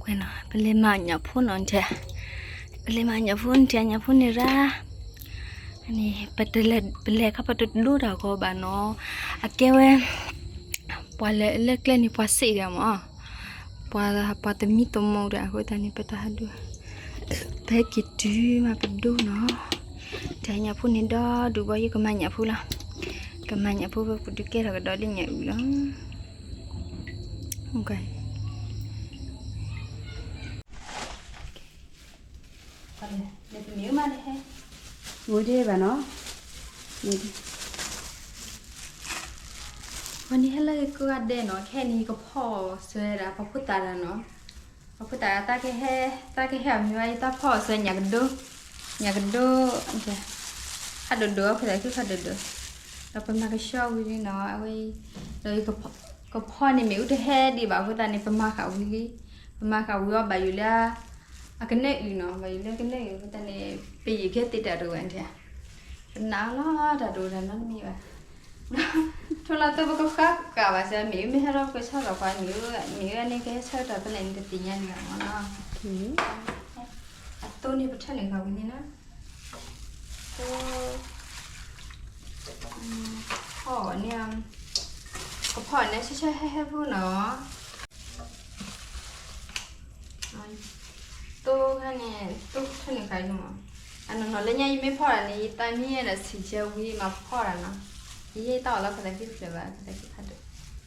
ပလဲၤမၤညၣ်ဖိနီၤ, ပလဲၤမၤညၣ်ဖိန့ၣ်, ညၣ်ဖိန့ၣ်ရၣ်, န့ၣ် ပလဲၤခါပတဒိတၢ်ဂီၤဘၣ်နီၤ, အကဲဝဲ ပှၤလၢကျဲန့ၣ် ပှၤစ့ၣ်ဒီးမး, ပှၤ, ပှၤသမံသမိးဒီး အဃိသတးန့ၣ် ပတၢ်ဟးဒိ, ပဟဲက့ၤတုၤမးပဒိနီၤ, တၢ်ညၣ်ဖိန့ၣ်ဒီဒူၣ်ဘီ ယကမၤညၣ်ဖိလီၤ, ကမၤညၣ်ဖိ ပဒုးကဲထီၣ်ကဒီးလၢညၣ်အုၣ်လီၤ. မ့ၢ်တမ့ၢ်မးတဟဲ, မ့ၢ်တဘၣ်နီၤ, ဝဲန့ၣ်ဟဲလၢကိးဂၤဒဲးနီၤ, ခဲအံၤန့ၣ် ယကဖီၣ်အီၤစၢၤဒၣ် ပှၤဖိသၣ်တၢ်နီၤ, ပှၤဖိသၣ်တၢ် တၢ်ကဟဲအီၤမ့ၢ်ဝဲ ယတၢ်ဖီၣ်အီၤစၢၤညၣ်ကဒိ, ညၣ်ကဒိ, ဖးဒိၣ်ဒိၣ် အဖိသၣ်ခံဖးဒိၣ်ဒိၣ်, ဒီးပမၤကဆှီဝံၤလံနီၤ, အဝဲ, ဒီးယကဖီၣ်န့ၣ် မ့ၣ်အူတဟဲဒံးဘၣ်အဃိသတးန့ၣ် ပမၤဃာ်ဝံၤလံ, ပမၤဃာ်ဝံၤအီၤဘၣ်ယိၣ်လၢ အကနၢၣ်အုၣ်နီၤ, ဘၣ်ယိၣ်လၢကနၢၣ်အုၣ်အဃိသတးန့ၣ် ပယံာ်ကဲသ့တၢ်တဝဲန့ၣ်, ပနာ်အီၤလီၤ တၢ်တအိၣ်တၢ်နီတမံၤဘၣ်, ထိၣ်လၢ်သိပကဃၣ်ဃၣ်ဘၣ်စၢၤ မ့ၣ်အူမ့ၢ်ဟဲထီၣ်ပကဆီထီၣ်ပှၤ မ့ၣ်အူန့ၣ် ကဟဲဆၢထီၣ်ဖဲလဲၣ်န့ၣ် တသ့ၣ်ညါန့ၣ်ဘၣ်မးနီၤ, အသိန့ၣ်ပထၢနုာ်ဃာ်ဝံၤန့ၣ်နီၤ, သိ, ဖီၣ်န့ၣ်, ကဖီၣ်န့ၣ် ဆၢဆၢဟဲဟဲဖိနီၤ သိခါန့ၣ် သိထၢနုာ်ဃာ်ယမး, အနီၢ်နီၢ်လၢညါယမ့ၢ်ဖီၣ်တၢ်န့ၣ် ယသးမံဒီးဆံးဆဲဝံၤမၤဖီၣ်တၢ်နီၤ, ယဟ့ၣ်တၢ်အီၣ်လၢဖသးကံၢ်တဖျၢၣ်ဘၣ် ဖသးကံၢ်ဖးဒိၣ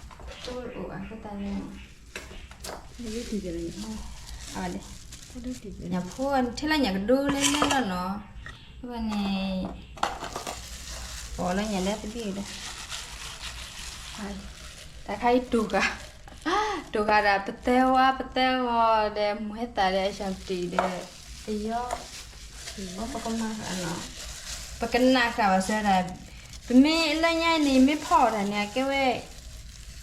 ်, သိအိၣ်ဘၣ်အဃိသတးန့ၣ် အဝဲဒၣ် ညၣ်ဖိထဲလၢညၣ်ကဒိလဲလဲလီၤနီၤ, အဝဲန့ၣ် ပအီၣ်လၢညၣ်လၢတဘ့ၣ်ဒီး တၢ်ခါအံၤတိၢ်ဃာ်, တိၢ်ဃာ်ဒၣ်ပတဲဝါ ပတဲဂီၤဒီး မိၢ်ဟဲသၣ်ဒီး အစှၤပတံၢ်ဒီး တယီ ပကမၤဃာ်နီၤ, ပကနၣ်ဃာ်ဘၣ်စၢၤဒၣ်, ပမ့ၢ်လၢညါအံၤန့ၣ် မ့ၢ်ဖီၣ်အီၤတၢ်န့ၣ် အကဲဝဲ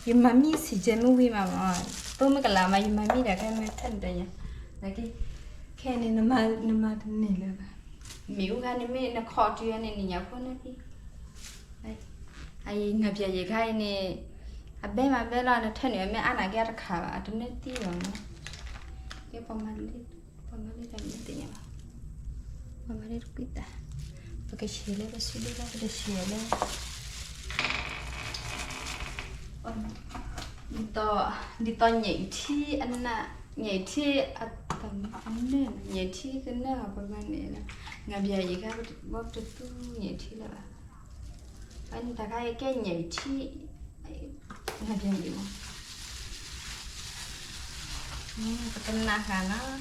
ယမၤမံဆံးကဲမ့ၢ်ဝံၤမးမး, သိမ့ၢ်ကလးမး ယမၤမံဒီး ခဲမ့ၢ်ထဲန့ၣ်တညါ, ခဲအံၤန့ၣ် နမၤတန့ၢ်လၢၤဘၣ်, မ့ၣ်အူခါန့ၣ်မ့ၢ်နခီၣ်တုၤန့ၣ် နညၣ်ဖိနၢသံ, အအံၤ ငါးပြားယဲၢ်ခါအံၤန့ၣ် အဘဲမၤဘဲလီၤ နထၢနုာ်အမဲာ်အါနာ်က့အတခါဘၣ် အတနၢသံဘၣ်မး, ကဲပှၤမၤလၢ ပှၤမၤလၢတၢ်မနုၤသ့ၣ်ညါဘၣ်, ပှၤမၤလၢတကွံတၢ်, ပကဆံးလၢပစုဒုလီၤ ပတဆံးလၢ ဒ်သိး ဒ်သိးညၣ်အုၣ်ထံ အနၢ် ညၣ်အုၣ်ထံ အနၢ် ညၣ်အုၣ်ထံကနၢ်ပမၤန့ၣ်လီၤ, ငါးပြားယဲၢ်ခါ ဘၣ်ပတသူညၣ်အုၣ်ထံလၢၤဘၣ်, အန့ၣ်တၢ်ခါအံၤကဲညၣ်အုၣ်ထံ ငါးပြားယဲၢ်မး ပကနၣ်ဃာ်နီၤ, ဒီးမ့ၣ်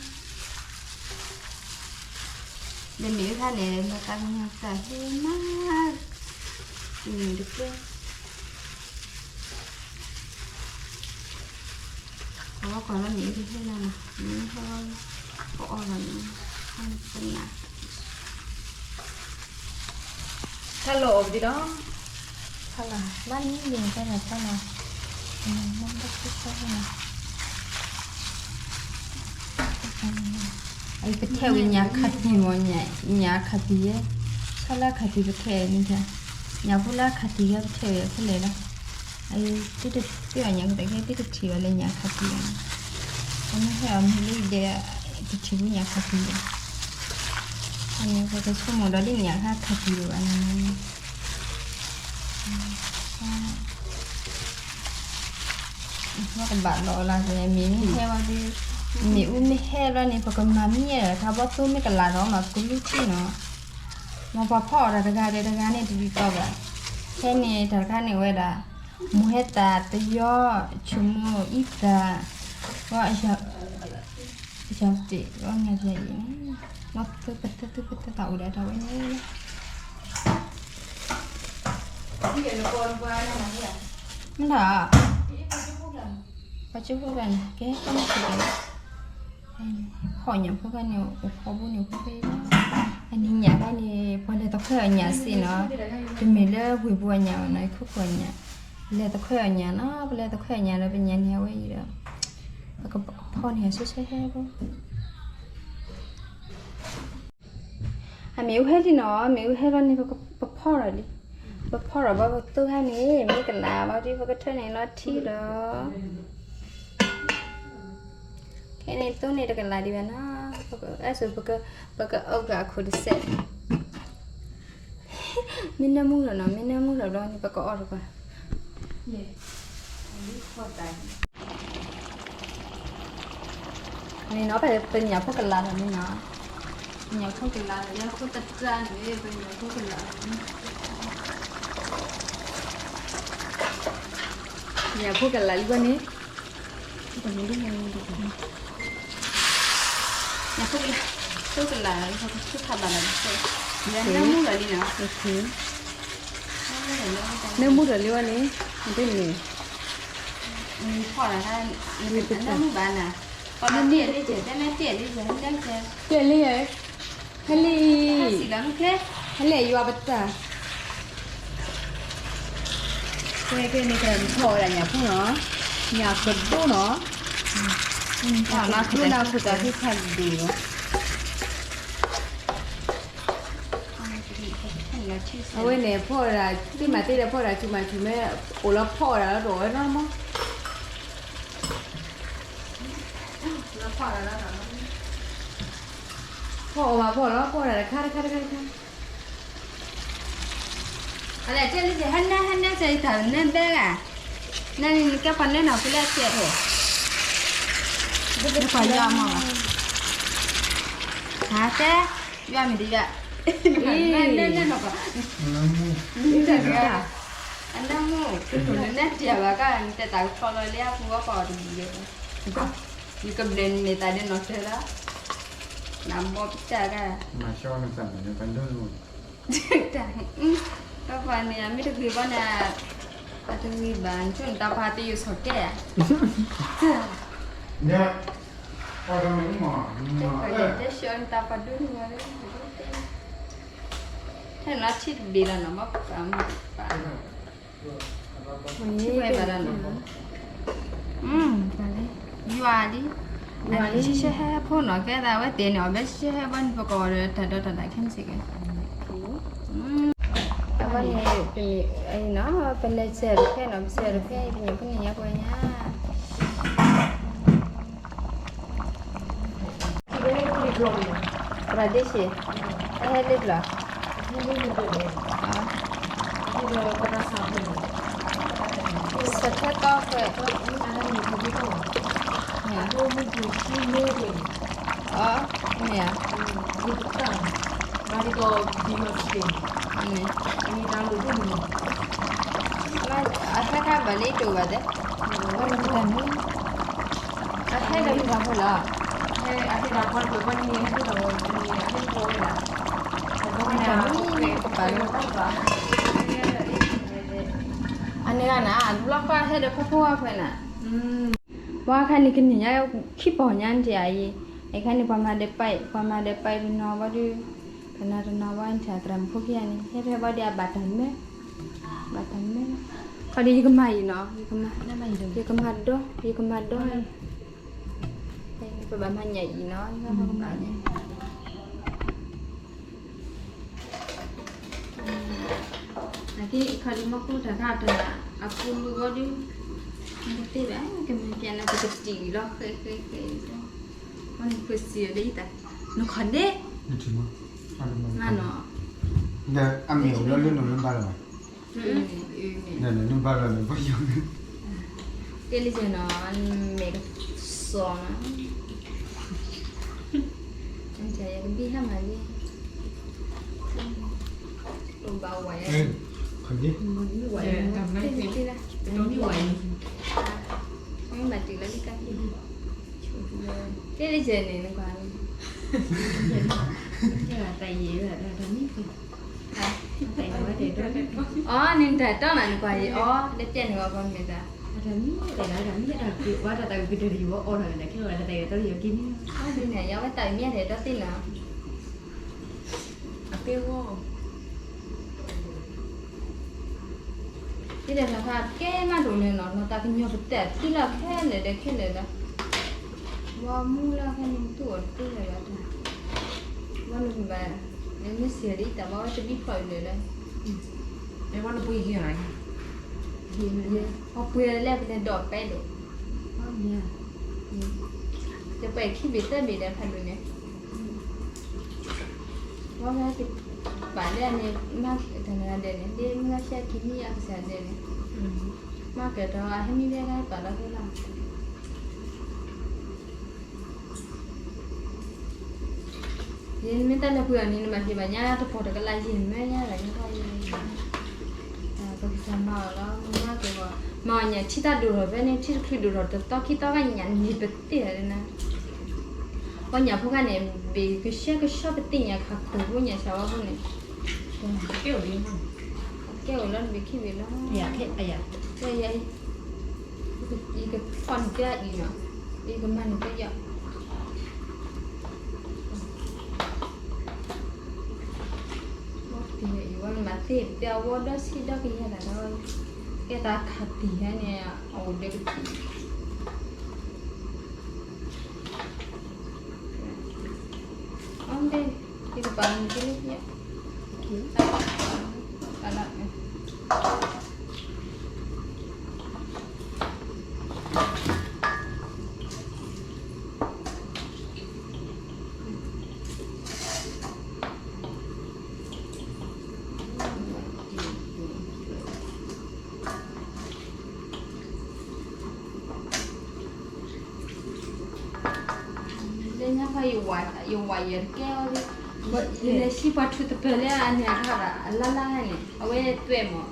အူခါန့ၣ် လီၤသးကညီၤသးဟ့မး, မ့ၣ်တကဲ, ကီၢ်လီၤကီၢ်လီၤမ့ၣ်အူတဟဲလၢၤနီၤ, မ့ၢ်ဟဲလီၤ ပအီၣ်လီၤန့ၣ်, ပနၢ် တၢ်လီၢ်အိၣ်ပဒံးလီၤ, တၢ်လီၢ် ဘၣ်မံလံၤတၢ်လီၢ်တၢ်လီၢ်, အံၤပထဲးဝံၤညၣ်ခးတံၢ်မး, ညၣ်ခးတံၢ်ယဲ, ဆီလၢခးတံၢ်ပထဲးန့ၣ်, ညၣ်ဖိလၢခးတံၢ်ယဲပထဲးဝံၤအဖဲလဲၣ်လီၤ, အံၤ သုတသ့ၣ်ညါကသ့ၣ် သုတထံၣ်ဘၣ်လၢညၣ်ခးတံၢ်ဘၣ်, အမ့ၢ်ဟဲအီၤမ့ၢ်လၢယဒဲး တထံၣ်ဘူးညၣ်ခးတံၢ်ဘၣ်, အန့ၣ်ပကဆိကမိၣ်ဒီးလၢညၣ်ခးခးတံၢ်ဘၣ်န့ၣ် ပကဘၣ်လီၤအီၤလၢမ့ၢ်မ့ၢ်ဟဲဝဲဒီး, မ့ၣ်အူမ့ၢ်ဟဲဘျီန့ၣ် ပကမၤမံဒီး တၢ်ဘီသိမ့ၢ်ကလးထီၣ်မး ပကလူထံနီၤ, မ်ပှၤဖီၣ်အီၤတၢ်တဂၤဒီးတဂၤန့ၣ်တဒ်သိးဘၣ်, ဟဲန့ၣ်တၢ်တခါန့ၣ်ဝဲဒၣ်, မိၢ်ဟဲသၣ်တယီ, ဆိမိၣ်အံသၣ်, အ ယၤတ့ၢ် အီ ငါးပြားယဲၢ်န့ၣ်, ပသၢသၢသၢသၢသၢအိၣ်ဒီးတၢ်ဝဲန့ၣ်, မ့ၢ်ဒၣ်, ပှၤကၠိဖိကျါန့ၣ် ကဲကဲန့ၣ် ဖီၣ်ညၣ်ဖိခါန့ၣ် အိၣ်ဖီဘိန့ၣ်ဖိဖဲအံၤလီၤ, အန့ၣ်ညၣ်ခါန့ၣ် ပှၤလဲၤသခွဲးအီၣ်ညၣ်စ့ၢ်နီၤ, တမ့ၢ်လၢဝ့ၢ်ပူၤအညၣ်ဘၣ်နီၤ ခိခိၣ်ညၣ်, ပလဲၤသခွဲးအီၣ်ညၣ်နီၤ, ပလဲၤသခွဲးအီၣ်ညၣ်ဒီးပညၣ်န့ၣ်အဝဲအံၤဒီး, ပကဖီၣ်န့ၢ်အဆၢဆၢဟဲဖိ အမ့ၣ်အူဟဲလံနီၤ, မ့ၣ်အူဟဲလီၤန့ၣ် ပဖီၣ်ဒီးလံ, ပဖီၣ်ဒီးဘၣ်ပသိခါန့ၣ် မ့ၢ်ကလးဘၣ်ဒီး ပကထၢန့ၢ်လီၤထံဒီး, န့ၣ်သိန့ၣ်တကလးဒံးဘၣ်နီၤ, အဲၣ်ဆိ ပကအိၣ်ကအခိၣ်တစဲး, မ့ၢ်နၢမူလီၤနီၤ, မ့ၢ်နၢမူလီၤဘျီန့ၣ် ပကအီၣ်တကွၢ်, န့ၣ်နီၤ ပညၣ်ဖိကလးလီၤန့ၣ်နီၤ, ပညၣ်ဖိကလးလီၤ ယၤခိၣ်တတြၢ်န့ၣ် ပညၣ်ဖိကလးလီၤ, ညၣ်ဖိကလးလံဘၣ်န့ၣ် ဖိကလး, ဖိကလး, ဖိကလး, နၢမူလီၤလံနီၤ, နၢမူလီၤလံဝဲန့ၣ်, ဒ်န့ၣ်, ဖီၣ်လီၤ, နၢမူဘၣ်နၤ, ပှၤမၤတ့ၢ်လံကဲ, တၢ်မ့ၢ်တ့ၢ်လံကဲ, တ့ၢ်လံ, ဟဲလံ, ဟဲလံယွၤပတၢ် ကဲကဲန့ၣ် ကဲဖီၣ်ဝဲဒၣ်ညၣ်ဖိနီၤ, ညၣ်ကဒိနီၤ, နခိၣ်တၢ်ဖံးဖးဒိၣ်နီၤ, အဝဲန့ၣ် ဖီၣ်ဝဲဒၣ် သ့ၣ်မၤသ့ဒီးဖီၣ်ဝဲဒၣ် ဆူၣ်မးဆူၣ်မ့ၢ် အိၣ်လီၤဖီၣ်ဝဲဒၣ်လီၤ တအိၣ်ဝဲနီတမံၤ ဖီၣ်အီၤမး ဖီၣ်လီၤ ဖီၣ်ဝဲဒၣ်တခါတခါတခါတခါ, အလဲၤတဲလံကဲ ဟဲနဲ ဟဲနဲ ကဲအံၤတၢ်နဲဘဲဂၤ, နဲန့ၣ် နကဲပှၤနဲနီၤ ဖဲလဲၣ်ကဲ, နပှၤယွၤမးဘၣ်, ဟါတဲ, ယွၤမ့ၢ်တယွၤ, နဲနဲနီၤ, အနၢမူ, နနဲတ့ၢ်ဘၣ်ကါ နတဲတၢ်ကဖျီလီၤလံ အပူၤဝဲပှၤအီၤတဘျုးယဲ, ယကဘျဲးနမဲာ်သၣ်ဒ်နီၤတၢ်လီၤ, နဘီပတၢ်ကါ, တၢ်, တၢ်ပှၤန့ၣ် အမ့ၢ်တဂ့ၤဘၣ်န့ၣ်, အတဂ့ၤဘၣ် နဆိနတၢ်ပှၤတယိာ်ဆိးကဲဧါ, တဲဆှၢနတၢ်ပှၤဒိၣ်န့ၣ်, ထဲနီၤထံၣ်တဘ့ၣ်လီၤနီၤ ဘၣ်ပှၤမၤပှၤ ထံၣ်ဝဲဘၣ်လီၤနီၤ, ယွၤလံ, အန့ၣ်ဆှၢဟဲဖိနီၤ ကဲသးဝဲသ့ၣ်န့ၣ် အီၣ်ဘဲဆှၢဟဲဘၣ်န့ၣ် ပကီၢ်ဒီးတၢ်ဒီးတၢ်ဒၣ်ခဲမုၢ်ဆ့ၣ်ကဲ, အဝဲန့ၣ် ပလဲၤဆဲးတဖဲနီၤ ပဆဲးတဖဲ ပညိၣ်ဖိန့ၣ်ညါပှဲၤညါ ပရၤဒ့ၡ့, အဟဲလၢပျီ, စထဲတီခွဲး, အ, မ့ၢ်ဧါ, အဟဲခါဘၣ်လံတအိၣ်ဘၣ်သ့, အဟဲဒၣ်မ့ၢ်တၢ်ဖိလီၤ, အဟဲဒၣ်ပှၤတပၢၤပှၤန့ၣ် ဟဲဒၣ်ဝဲန့ၣ် အဟဲဒၣ်ဝဲဒၣ်, တၢ်မ့ၢ်ကပာ်လီၤ, အန့ၣ်ဂၤနၤ အတဘျီဃီဟဲဒီးဖီဖိဝဲဖဲနၤ, ပှၤခါန့ၣ်ကန့ၢ်ညါ ခံပီၢ်ညါနတၢ်အံၤ, အခါန့ၣ် ပှၤမၤဒီးပာ်, ပှၤမၤဒီးပာ်တနီၤဝဲဒုး, တနီၤတနီၤဝဲနတၢ်သရၣ်မုၣ်ဖိခံဂၤန့ၣ် ဟဲဖဲဘၣ်ဒီးအဘၣ်တၢ်မဲ, ဘၣ်တၢ်မဲ, ခီဒီးယကမၤအံၤနီၤ, ယကမၤဒီး, ယကမၤဒီး, ပဘၣ်မၤညၣ်အံၤနီၤ, ယကမၤညၣ် အက့ခီဒံးမီၢ်ခိၣ်တၢ်ခါတၢ် အပူၤလူၤဝဲဒုး, မ့ၢ်တသ့ဘၣ် ကမ့ၢ်ပျဲနၤ ပကတံၢ်လီၤ ဃဲဃဲဃဲ, ဝဲနဖုစံးလၢယသး, နခီန့ၣ်, မနီၤ, ဒီးအမ့ၢ်အိၣ်လၢလၢနုာ်လၢဘၣ်လီၤဘၣ်, နုာ်လၢဘၣ်လီၤန့ၣ် ပယီၤ ကဲလံကဲနီၤ, မဲာ်ကစီၤနီၤ, ယကဘံၣ်ဟဲမၤလံ, ဘၣ်ဝဲ, မၤတုၤလၢလံကါ, ကဲလံကဲန့ၣ် နကွၢ်, အီ နတၢ်တီနၤ နကွၢ်အံၤ အီ လၢပျဲန့ၣ်ဝဲပှၤမဲာ်သၣ်, ဒ်န့ၣ် ယဝဲတၢ်မံၤဟဲဒီးတီသ့ၣ်နီၤ, အကဲဝဲ ဒ်လဲၣ်တၢ်ဖးကဲမးဒိၣ်န့ၣ်နီၤ, လီၤတၢ်ကညီၤပတဲာ်သံလီၤခဲလၢာ်ဒီးခဲလၢာ်လီၤ, ဝဲမူလၢခဲန့ၣ် တူၢ်အီၤတသ့လၢၤဘၣ်, ဝဲန့ၣ်ဘၣ်, မ့ၢ်စံးဒ်တၢ်ဘၣ်ဝဲတဘံၣ်ဖျိးလၢာ်လၢ, ပှ့ၤလဲၣ်ပလဲၤဒီးပဲဒိၣ်, မ့ၢ်ဧါ, ပှ့ၤလဲၣ်ပလဲၤဒီးပဲဒိၣ်, မ့ၢ်ဧါ, ယပှဲၤခံဘ့ၣ်သၢဘ့ၣ်ဒီးဖးဒိၣ်န့ၣ်, ဝဲကပာ်လၢအန့ၣ်, မ့ၢ်တနၤဒဲးန့ၣ် ဒ်မ့ၢ်ဂၤရှဲခံနံၣ်အကစၢ်ဒဲးန့ၣ်, မ့ၢ်ကဲၤထီၣ်အဟဲမံလၢဂၤပာ်လီၤဖဲလီၤ. ယမ့ၢ်တၢ်လဲၤပှ့ၤအီၤန့ၣ် နဘၣ်ဟ့ၣ်ဘၣ်ညါတပီၤတကလးယဲၢ်မၢညါလၢညါတၢ်ယဲၢ်, ပကစၢ်မၤအီၤလီၤ မ့ၢ်မၤက့ၤဘၣ်, မၤအီၤညၣ်ထံတၢ်ဒိၣ်ထီၣ်ဖဲန့ၣ် ထံတချုးဒိၣ်ထီၣ်တသီခံသီဘၣ် ညၣ်န့ၢ်ပသ့ၣ်လီၤန့ၣ်, ပှၤညၣ်ဖိခါန့ၣ် ဘ့ၣ်ကဆှဲကဆှီပသ့ၣ်ညါခးခိၣ်ဖိညၣ်စှၤဝဲဖိန့ၣ်, ကဲအိၣ်လၢနဘ့ၣ်ခံဘ့ၣ်လီၤ, ယကဖီၣ်န့ၢ်ကဲအံၤနီၤ, ယကမၤန့ၢ်ကဲယၤ အံၤဝဲမၤသ့ၣ်ပျၢ်ဝီဒီးဆံးဒီးကယဲၢ်တၢ်ဒီး, ကဲတၢ်ခးတံၢ်ဟဲန့ၣ် အအိၣ်ဒီးကတံၢ်, အီၣ်ဒ့ၣ်, ယကပာ်မုၢ်ကလၢယဲၢ်, ပာ်လီၤ လၢညါခီ ယဝၤယဲၢ်တကဲအီၤ, ယလဲၤဆံပှၤထူးတပၢၢ်လၢအန့ၣ်အခါဒီး အလါလါန့ၣ် အဝဲသွဲၣ်မး,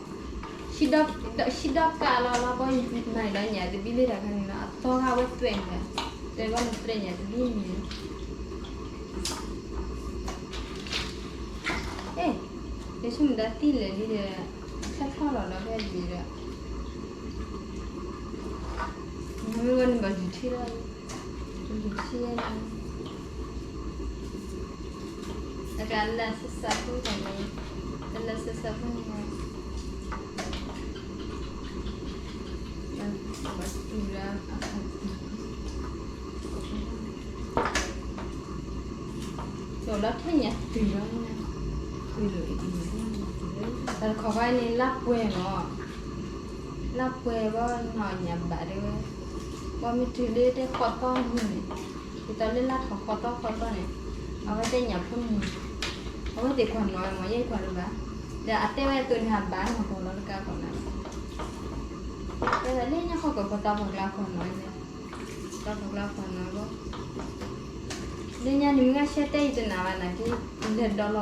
ဆံဒီကးလီၤလီၤ ဘီမၤအံၤလီၤညၣ်တဘံလၢတၢ်ခါန့ၣ်လီၤ အသီဂၤဝဲသွဲၣ်န့ၣ်, သွဲၣ်ဘီန့ၣ်သွဲၣ်ညၣ်တဘံန့ၣ် ယဆိကမိၣ်ဒၣ်သံလဲၣ်လံဒီး, ဆၢထီၣ်လီၤဒီးဖဲယံၤဒီး, မ့ၢ်ဝဲန့ၣ်ဘၣ်ယုၢ်ထံလီၤ, ယုၢ်ထံလီၤ, အကလၢ်စၢ်စၢ်ဖိတၢ်န့ၣ်, ကလၢ်စၢ်စၢ်ဖိန့ၣ်, ဘၣ်တုၤလၢအခါ လီၤထဲညါတုၤလီၤ, တၢ်တခီခါန့ၣ် လါပှဲၤမး, လါပှဲၤဘီနီၢ်ညၣ်ဘၣ်တဲဝဲ, ဘီမ့ၢ်တုၤလၢတဲဃီးသီန့ၣ်, ဒ်သိးလၢလါထီၣ်ဃီးသီဃီးသီန့ၣ်, အဝဲတဲညၣ်ဖိန့ၣ်, အဝဲသ့ၣ်ကွၢ်နီၢ်မး ယဲကွၢ်တဘၣ်, ဒီးအတဲဝဲအသိးန့ၣ် ဟးဘၣ်နီၢ်ကီၢ်လီၤတကးကီၢ်နၤ, တဲဝဲလၢညါဃီကီၢ်ပတၢ်ပှၤကျါကွၢ်နီၢ်န့ၣ် တၢ်ပှၤကျါကွၢ်နီၢ်ဘီ လၢညါန့ၣ် မ့ၢ်ဂၤရှဲတဲအံၤတနၤဘၣ်နာ်က့, လဲၤဒီးလီၤဘီ ပာ်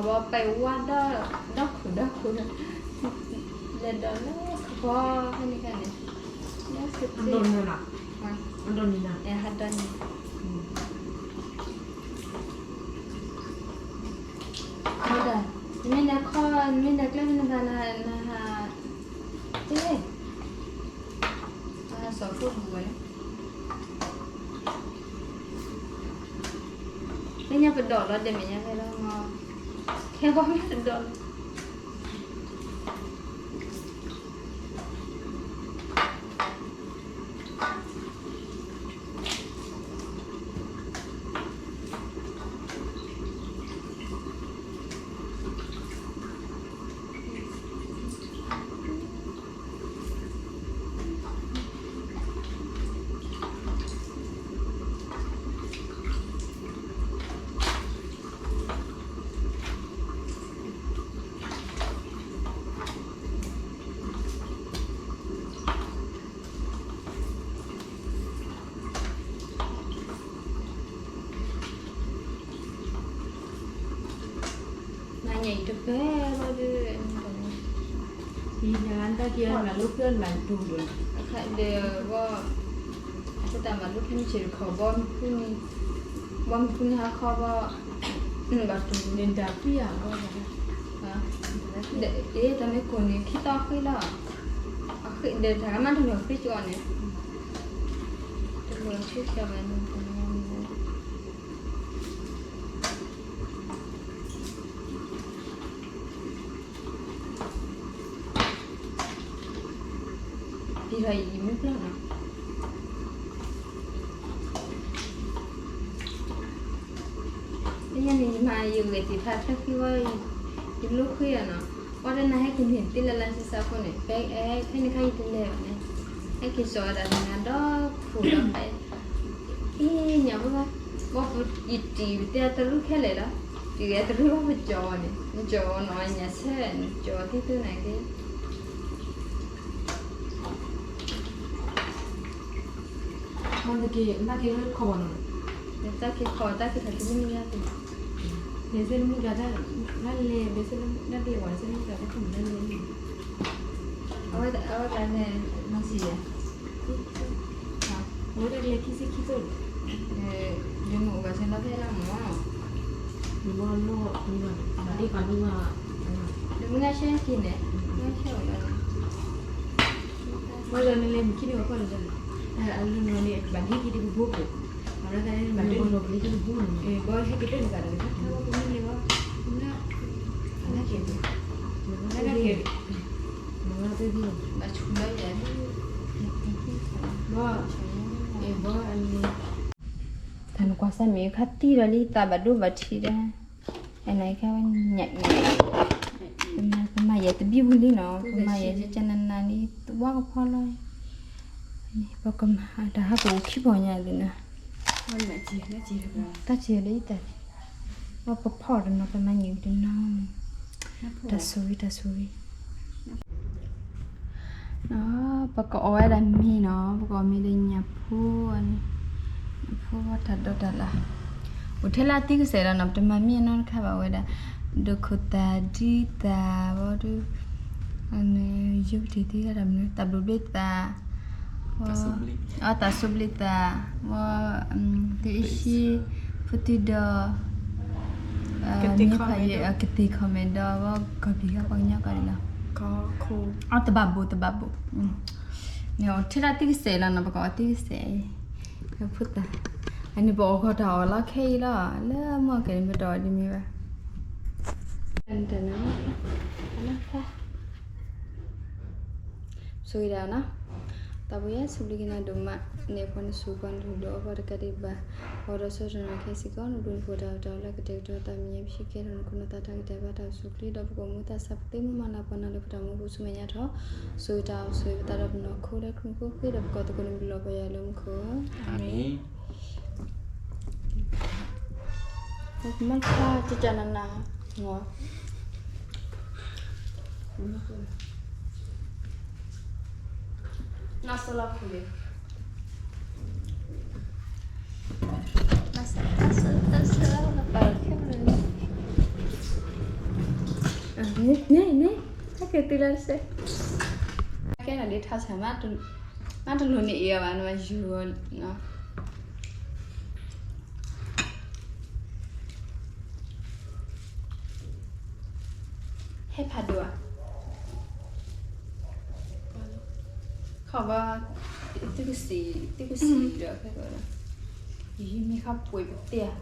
ဝါဒီး, ဒီခိၣ်ဒီခိၣ်, လဲၤဒီးလၢခီဖီဖဲန့ၣ်ခါန့ၣ်, လၢခီဖီ, ဟးဒီးန့ၣ်, မ့ၢ်ဒၣ်, နမ့ၢ်လဲၤခီ, နမ့ၢ်လဲၤကျဲဖဲန့ၣ်ဘၣ်နဟး, တဲ, စီၤဖိပူၤဝဲ, လၢညါပဒိးလီၤဒဲးမဲာ်ညါဖဲလီၤမး, ခဲဘီမ့ၢ်တဒိးလီၤ နညါအံၤတပၢၢ်ဘၣ်ဒီး, ယၤတၢ်ကဲမၤလိဖျၢၣ်မၤတူၢ်ဒီး, အခါဒီးဘီ, အဃိတၢ်မၤလိဖျၢၣ်မ့ၢ်ဆ့ၣ်တခီဘီမုၢ်ဃုန့ၣ်, ဘီမုၢ်ဃုန့ၣ်ဟါခီဘီ, ဘၣ်တူၢ်န့ၣ်ဒၣ်ဖှံယၤဘီ, ဒီးအ့ၣ်တၢ်မ့ၢ်ကိၢ်န့ၣ် ခံသီဃံလီၤ, အဃံဒီးတၢ်ကမၣ်တလိၣ်ဃံကီးန့ၣ်, တလိၣ်ဃံကီးဘၣ်န့ၣ် ဒ်ထီၣ်အံၤယမ့ၢ်ပျီနီၤ, လၢညါန့ၣ် ယမၤယဂဲၤသ့ၣ်ဖးဖျၢၣ်ဃံဝဲ, ယလိဃံအီၤနီၤ, ပှၤတနၤဟဲက့ၤန့ၢ်သ့လၢလါစၢ်စၢ်ဖိန့ၣ်, ဖဲန့ၣ်ခါယတလဲၤဘၣ်န့ၣ်, ဟဲက့ၤစိာ်ဝဲဒၣ်တနၤဒီးခိၣ်ဒီးဖး, အံၤ ညၣ်ဖိသၣ်, ဘၣ်ပယတံာ်ပတဲအတရူၢ်ခဲလၢာ်လီၤ, တံာ်အတရူၢ်ဘၣ်ပကၠီၤအီၤန့ၣ် နကၠီၤအီၤနီၤ ညၣ်ဆဲး နကၠီၤအီၤတံၢ်တၢ်နၤက့ၤ မ့ၢ်တက့ၢ် နတၢ်က့ၤခီဘၣ်နီၤ, နတၢ်က့ၤခီ တၢ်က့ၤခီတမ့ၢ်မ့ၢ်ယါက့ၤ, လဲၤစဲလၢမုၢ်ကျါတၢ်, နလဲၤဘဲစဲလၢ နတ့ၢ်ဝဲစဲလၢမုၢ်ကျါတၢ် တမ့ၢ်နလဲၤန့ၣ်, အဝဲ အဝဲကျါန့ၣ် မၤစံယဲၢ် အဝဲဒၣ်ကလဲၤခံဆံခံသိၣ်န့ၣ်, ယမ့ၢ်အိၣ်ဘၣ်ဆၣ်လီၤဖဲဒၣ်မ့ၢ်, ယမ့ၢ်လီၢ်မုၢ်ဘၣ်န့ၣ် မ့ၢ်ဒ်ပှၤမုၢ်ဘၣ်, ယမ့ၢ်ငါရှဲက့ၤန့ၣ် ငါရှဲအိၣ်လီၤန့ၣ်, ဝဲလၢနလဲၤမုၢ်ခံန့ၣ် ဝဲဖီၣ်လီၤန့ၣ်, အလီၢ်န့ၣ် ဘၣ်ဟဲက့ၤတဘိဘိ, အဝဲဒၣ်န့ၣ် ဘၣ်ဟဲက့ၤတဘိန့ၣ်, ဘၣ်ဟဲက့ၤတဘိန့ၣ် ဘၣ်တဂၤတခါခါ ဘၣ်ကမ့ၢ်လဲၤဝဲ, နကဲ, နကဲ တၢ်နကွၢ်စၢ်မ့ၢ်ခါတံၢ်ဒီးလံ သးဘၣ်ဒိဘၣ်ထံးဒီး, အနခါဝဲညၣ်အံၤ, ပမၤယဲတဘံၣ်ဝံၤလံနီၤ ပမၤယဲကကနနၤလံ ဝါကဖီလီၤ, ပကမၤတၢ်ဟးကအိၣ်ခံပီညါဒ်နီၤ, တၢ်စံးလၢယတၢ်န့ၣ်, ပကဖီၣ်တနီၤ ပမၤညၣ်တနီၤ, တၢ်ဆိၣ်ဂ့ၤ တၢ်ဆိၣ်ဂ့ၤ ပကအီၣ်ဝဲဒၣ်မ့ၤနီၤ ပကအီၣ်မ့ၤဒီးညၣ်ဖိန့ၣ်, ညၣ်ဖိတၢ်ဒိးတၢ်လၢ်, အိၣ်ထဲလၢအသံကစဲးလီၤနီၤ ပတမၤမ့ၢ်အနီတခါဘၣ်ဝဲဒၣ်, ဒိခိၣ်သၣ်ဒံသၣ်ဝဲဒၣ်, ယုၢ်ကထံၣ်သံတၢ်မနုၤ သၣ်ဘျိးဘျ့သၣ်, အသၣ်ဆိဘျ့သၣ်, ဝဲ, တအ့ၡံ, ဖိသံဒီး, မ့ၢ်ဖးယဲၢ် ကသ့ၣ်ခီၣ်မဲာ်ဒီးဝဲကီၢ်ပံၤဃီပှၤကညီကီၢ်ဒ်လီၤ, အတဘၣ်ဘိၣ်တဘၣ်ဘိၣ်, န့ၣ်အီၣ်ထဲလၢသံကစဲးလီၤနီၤ ပကအီၣ်သံကစဲး, ဖိသၣ်, အန့ၣ်ပအီၣ်ဂီၤတၢ်အီၣ်လီၤခဲအံၤလီၤ လၢမီၢ်ကဲန့ၣ် ပတအီၣ်ဒ်မ့ၢ်ဘၣ် ဆိၣ်ဂ့ၤဒၣ်နီၤ, သးပှဲၤယဲ စံးဘျုးက့ၤနၤဒိၣ်မး, နအဲၣ်ပှၤနစူၢ်ပှၤနဒုၣ်ဒီးအီၣ်ပှၤတကးဒံးဘၣ်, ပှၤဒီးဆီတနီၤခဲစံးကီး နဒိးနဖိတၢ်အတၢ်လၢကတဲာ်ကတီၤသးမံၤ ပဟံးကဲထီၣ်နခိၣ်နသးတၢ်ကတဲာ်ဘၣ်တၢ်အိၣ်ဆူၣ်ချ့ ဒီးပကအိၣ်မူသးစၢ်ပသ့မုၢ်မၤလၤပှၤနၤလၢပတၢ်မူပူၤဆူမဲာ်ညါထီၣ်, ဆိၣ်ဂ့ၤတၢ်အိၣ်ဆိၣ်ဂ့ၤပသးဒီးပနီၢ်ခိလၢခရံာ်ဖိဃ့ဒီးပကီၢ်သကိးန့ၣ် ဘျုးလီၤပှၤယွၤလၢမူခိၣ်, အၤမ့ၣ်. မ့ၢ်ခါကကနနၤ, နဆလီၤခူလံ, နဆလီၤခူလံ, န့ၣ်န့ၣ်, ဟဲက့ၤတုၤလၢတစဲး, ကဲနၤဒ်ထါဆၣ်, မ့တလိၣ်န့ၣ်အံၤဘၣ် နမၤယူၤအီၤနီၤ. ဟဲဖးဒိၣ်ဧါ, ခီဘီ, သုကစံး, သုကစံးဒီးခဲကီးဒီး, ယမ့ၢ်ခီပှဲၤပတဲဧါ,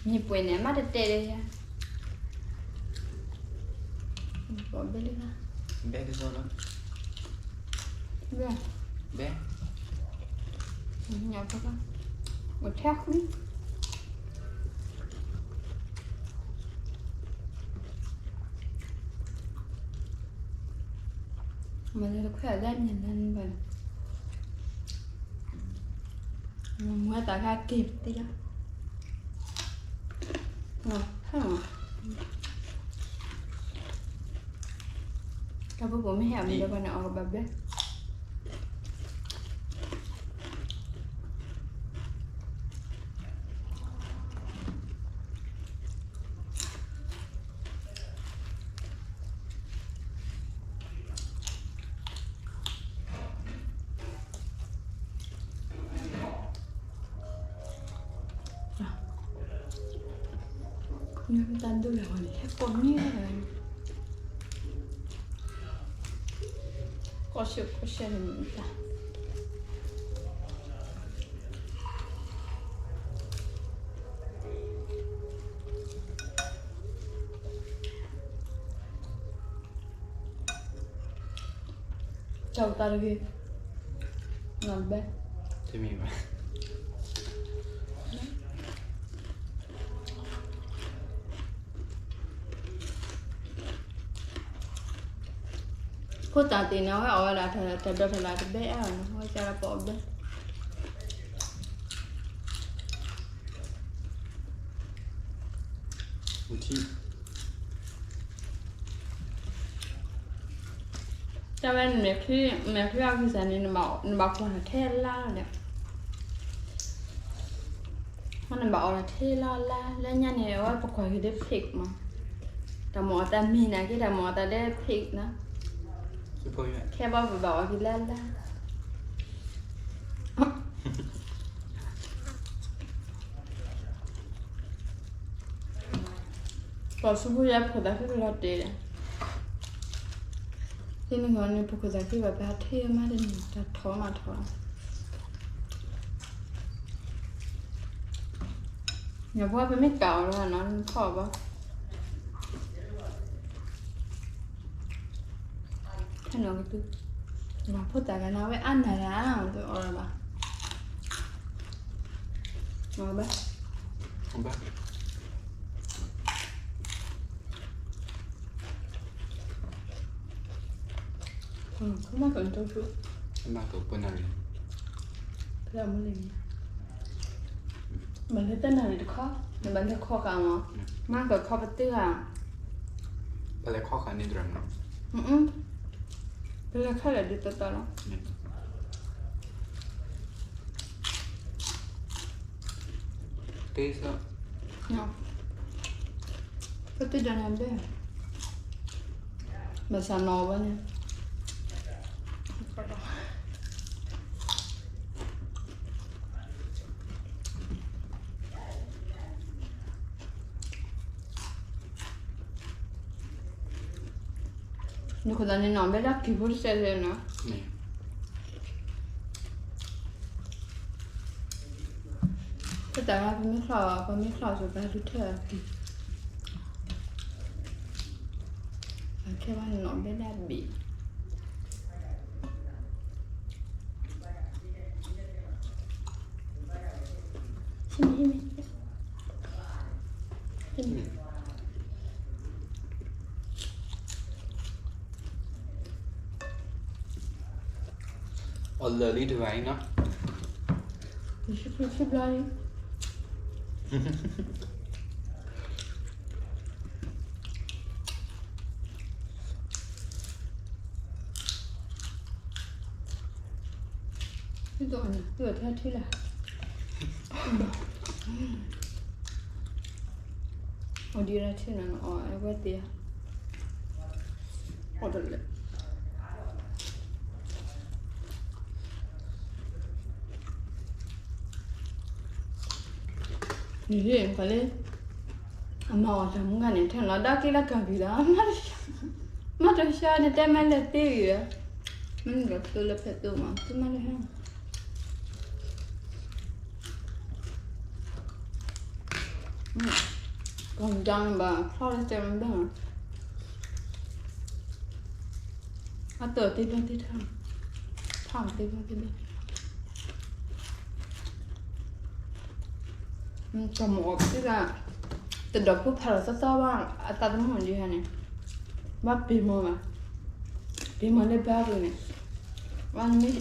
မ့ၢ်ပှဲၤန့ၣ် အမ့ၢ်တတဲလၢယၤ, ဘဲလၢ, ဘဲကစီဒီး, ဘဲ, ဘဲ, ညၣ်ဖိက, အိၣ်ထဲဃု မ့ၢ်လၢတခွဲးအဒၣ်မ့ၢ်လၢနဘၣ်န့ၣ်, မ့ၢ်သးခါက့ၤပသ့လီၤ, တၢ်ဖိပိာ်မ့ၢ်ဟဲအီၤမ့ၢ်ဒီးဘၣ်န့ၣ် အီၣ်ကဘၣ်ဘဲ တၢ်ဒိၣ်လၢၤဝဲန့ၣ် ဟဲကိးမံၤဝဲ, ကိးဆၢကိးဆၢန့ၣ်မတၤ တၢ်အိၣ်သးတဂ့ၤ, နီၢ်ဘဲ, တမ့ၢ်ဘၣ်. ဖိသၣ်သ့ၣ်န့ၣ် အဝဲအီၣ်ဝဲဒၣ်တၢ်ဒိးတၢ်လၢ်တဘဲအါနီၤ အဝဲကဒီးပအီၣ်ဘဲ. တၢ်ဝဲ နမဲာ်ချံအီၤကစၢ်န့ၣ် နဘၣ်ကွၢ်လီၤထဲလါလီၤဒီး, နဘၣ်အီၣ်လီၤထဲလါလါ လၢညါန့ၣ် အဝဲပကွၢ်က့ၤဒီး pig မး, တၢ်မၤအီၣ်တၢ်မံၤနာ်က့ တၢ်မၤအီၣ်တၢ်ဒီး pig နီၤ, ခဲဘီပဘၣ်အီၣ်က့ၤလါလါ ပှၤဆူဖိယဲ ဖိသၣ်ခံကလီၤတဲာ်ဒီး, သ့ၣ်န့ၣ်ဂီၤန့ၣ် ဖိခိၣ်သၣ်ခံဘၣ်ပဟးထံၣ်မးတန့ၢ် တၢ်ထီမးထီ, ညၣ်ဖိပမ့ၢ်ကးအီၤလီၤနီၤ နထီၣ်ဘၣ် ထဲနီၤကတုၤ, ဖိသၣ်ကနၤဝဲအါနၢ်ဒၣ် တအီၣ်လၢၤဘၣ်, အီၣ်ဘၣ်, မ့ၢ်ကၠိဆူ, ဘၣ်လဲၤတနၣ်ရံၣ်တခီ, နဘၣ်လဲၤခီဃာ်မး, မ့ၢ်ကၠိခီပတုၤဧါ, ပလဲၤခီဃာ်န့ၣ်တရၢမး, ပလဲၤခီလၢာ်ဒ်သိးသိးလီၤ. ပတဒၣ်နၤဘဲ, ဘၣ်ဆၣ်နီၢ်ဝဲန့ၣ် နခိၣ်သးန့ၣ်နီၢ်ဘဲဒၣ်ကံၢ်ဖိတစဲးစဲးနီၤ, တၢ်ပမ့ၢ်ဖျီၣ် ပမ့ၢ်ဖျီၣ်ဆိပာ်ဒုးထၢၣ်အကံၢ်, အခဲဘၣ်နီၢ်ဘဲဒၣ်ဘ့ၣ် အီၣ်လၢာ်လံတဂၤအံၤနီၤ, ယဆံဘျီလံ. အီၣ်ဒံးရၣ်ထံနီၤ အီၣ်အဝဲသ့ၣ်, အီၣ်တလဲၣ်. န့ၣ် ပှၤလၢ အမၤအီၣ်တၢ်မူဂၤန့ၣ် ထဲလီၤဒီးက့လၢကၢ်ပံၤလီၤ, မၤတဆှီန့ၣ် တဲမ့ၢ်လၢသ့ဂ့ၤ, မ့ၢ်န့ၣ်ဒီးသိလၢဖဲသိမး သုမၤတဟဲ ကီၢ်မတၤန့ၣ်ဘၣ် ဖျီၣ်လၢတဲမဘၣ်, အတၢ်သ့ဘၣ်သ့ထါ, ထါသ့ဘၣ်သ့ဘၣ်, တၢ်မၤအီၣ်သ့ဒၣ်, တဒီးဖိဖးလီၤသီသီဘၣ် အသးသမူဒံးဟဲန့ၣ်, ဘၣ်ပ့ၤမီၤဘၣ်, ပ့ၤမီၤလၢဘါပူၤန့ၣ်,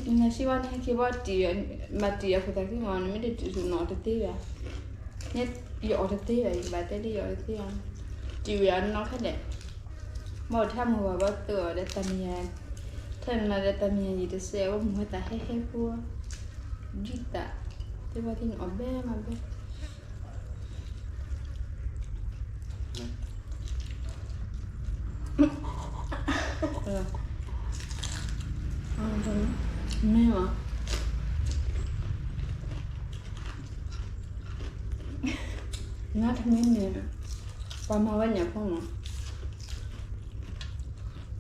နစံးဝဲန့ၣ်ဟဲက့ၤဘၣ်တံၢ်, မၤတံၢ်အခိၣ်သးခံမီၤ နမ့ၢ်တတံၢ်ဆူၣ်နီၤတသ့ဘၣ်, ယအီၣ်တသ့ဘၣ် ယကဘၣ်တဲဒ်ယအီၣ်တသ့ဘၣ်, တံၢ်ဝဲအနီၢ်ခဲဒဲး, ဘၣ်အိၣ်ထဲမုၢ်ဂီၤဘၣ်သိးအီၤဒီးတၢ်မံၤယၤ, ထဲနၤဒီးတၢ်မံၤယၤယံာ်တစဲး အဝဲမုၢ်ဝဲသးဟဲဟဲဖိ, ဒ်သး, သ့ဘၣ်သ့ၣ်နအီၣ်ဘဲမၤဘဲ မ့ၢ်မး, နတမ့ၢ်န့ၣ်, ပှၤမၤဝဲညၣ်ဖိမး,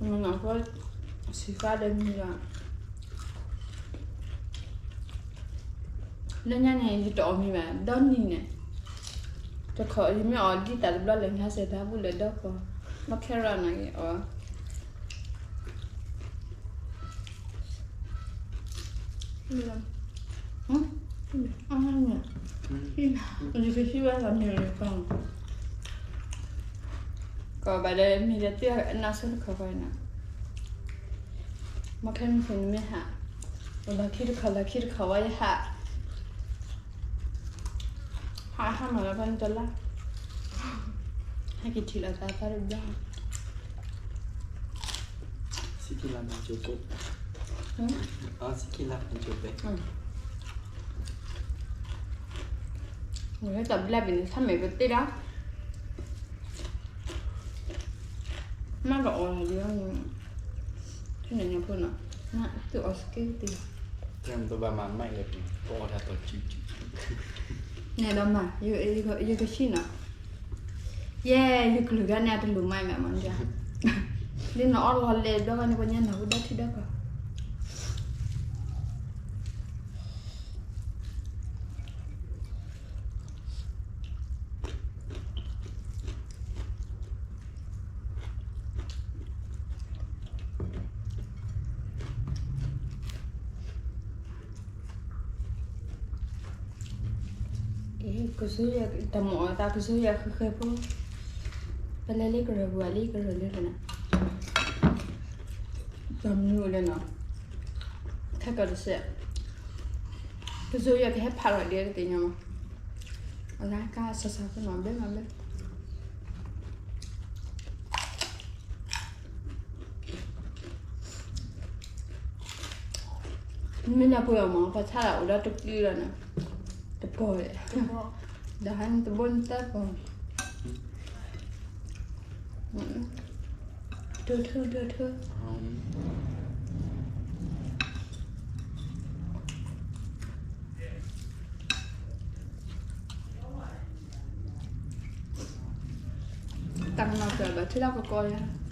ညၣ်ဖိ, စံးဃါဒီးမံၤလီၤ လၢညါန့ၣ် ယတအီၣ်မ့ၤဘၣ် ဒီနံၤန့ၣ်, တခီ ယမ့ၢ်အီၣ်ဒ်သးတဘျီလဲၣ် နဟးစဲးတၢ်ဘူၣ်လဲၣ်ဒီဖီ, မ့ၢ်ခဲရၣ်နၤဂ့ၤအီၣ်, ယကဟံးဝဲသးမ့ၢ်န့ၣ်ကီ, ကီဘၣ်ဒီးမ့ၢ်ဒီးသ့ၣ်အနၢ်ဆိတခီခီန့ၣ်, မ့ၢ်ခဲမ့ၢ်န့ၣ်မ့ၢ်ဟး, လီၢ်ခံတခီ လီၢ်ခံတခီဝဲယဟး, ဟးဟးမၤလီၤဖဲန့ၣ်တလါ, ဟဲ ကထံၣ်လီၤသးသးတဘျီ, စံးက့ၤလၢမၤကၠိပဲ, အစံးက့ၤလၢမၤကၠိပဲ, ဝဲတဘျီဘၣ်န့ၣ် ဆၣ်မဲာ်ပသ့ၣ်ဒၣ်, မ့ၢ်တအီၣ်လီၤဒ်, ထံၣ်န့ၣ်ညါဖိနီၤ, သုအီၣ်စက့တ့ၢ်, တဘၣ်မၤမးလဲၣ်, ပအီၣ်တၢ်တီၤစု, နဲဒီးမၤ, ယကဆံၣ်နီၤ, ယဲ ယကလုာ်ဂၤန့ၣ် အတလိၣ်မၤမးမး, ဒ်နအီၣ်လီၤလဲၤဘျီဂီၢ်န့ၣ် ပှၤညါနၢ်ဟူဒီထံဒီကီၢ် ကစူယၤတမီၤအသး ကစူယၤဃဲဃဲဖိ, ပလဲၤလၢကရၢပူၤလၢကရၢလၢကနၤ, တမနုၤလဲၣ်နီၤ, ခဲကီးတစဲး, ကစူယၤကဟဲဖးထီၣ်ဒ်ကသ့ၣ်ညါမး, အလၢကါစၢ်စၢ်ဖိနီၤ ဘျဲမးဘျဲ မ့ၢ်နၢ်ပၢၢ်အီၤမး ပှၤဆါလၢအိၣ်ဒီးတပျုာ်လီၤန့ၣ်, တပီၢ်, ဒီးဟဲနတဘိနတၢ်ပီၢ်, ဒိၣ်ထၢဒိၣ်ထၢ, တၢ်ကနီၤကၢၤဘၣ်ထံလီၢ်ကကီလံ